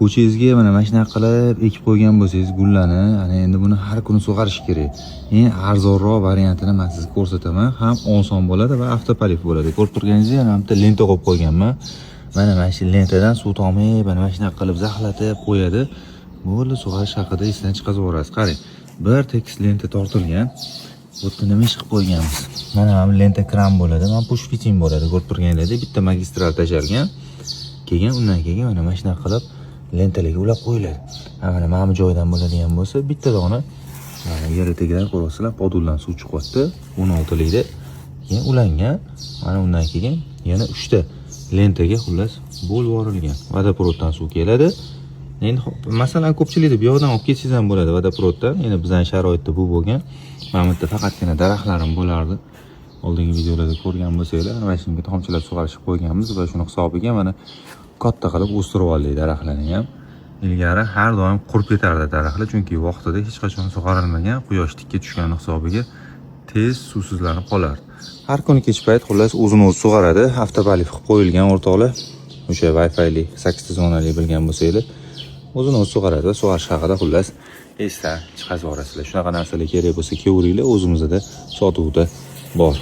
Ko'changizga mana shunaqa qilib ekib qo'ygan bo'lsangiz gullarni, ana endi buni har kuni sug'arish kerak. Eng arzonroq variantini man sizga ko'rsataman. Ham oson bo'ladi va автополив bo'ladi. Ko'rib turganingizdek, mana bitta lenta qo'yib qo'yganman. Mana shu lentadan suv tomib, mana shunaqa qilib zaxlatib qo'yadi. Bo'ldi, sug'arish haqida esdan chiqazib yuborasiz. Qarang, bir tekis lenta tortilgan. Bu yerda nima ish qilib qo'yganmiz? Mana bu lenta kran bo'ladi, mana push-fitting bo'ladi. Ko'rib turganingizdek, bitta magistral tashalgan. Keyin undan keyin mana shunaqa qilib lentalarga ulab qo'yiladi. Ha, mana bu joydan bo'ladigan bo'lsa, bitta dona mana yer tagidan ko'ryapsizlar, подвал dan suv chiqyapti, 16 likda. Keyin ulangan. Mana undan keyin yana 3 ta lentaga xullas bo'lib yuborilgan. Водопровод dan suv keladi. Endi masalan, ko'pchilikni bu yoqdan olib ketsangiz ham bo'ladi водопровод dan. Endi bizning sharoitda bu bo'lgan. Mana bu yerda faqatgina daraxtlarim bo'lardi. Oldingi videolarda ko'rgan bo'lsanglar, mana shunga tomchilatib sug'arishib qo'yganmiz va shuni hisobiga mana katta qilib o'stirib oldik daraxtlarni ham. Ilgari har doim qurib ketardi daraxtlar, chunki vaqtida hech qachon sug'arilmagan, quyosh tikka tushgani hisobiga tez suvsizlanib qolardi. Har kuni kech payt xullas o'zini o'zi sug'aradi. Автополив qilib qo'yilgan, o'rtoqlar. O'sha Wi-Fi'li 8 ta zonali bilgan bo'lsanglar, o'zini o'zi sug'aradi va sug'arish haqida xullas esdan chiqazib yuborasizlar. Shunaqa narsalar kerak bo'lsa, kelaveringlar, o'zimizda sotuvda bor.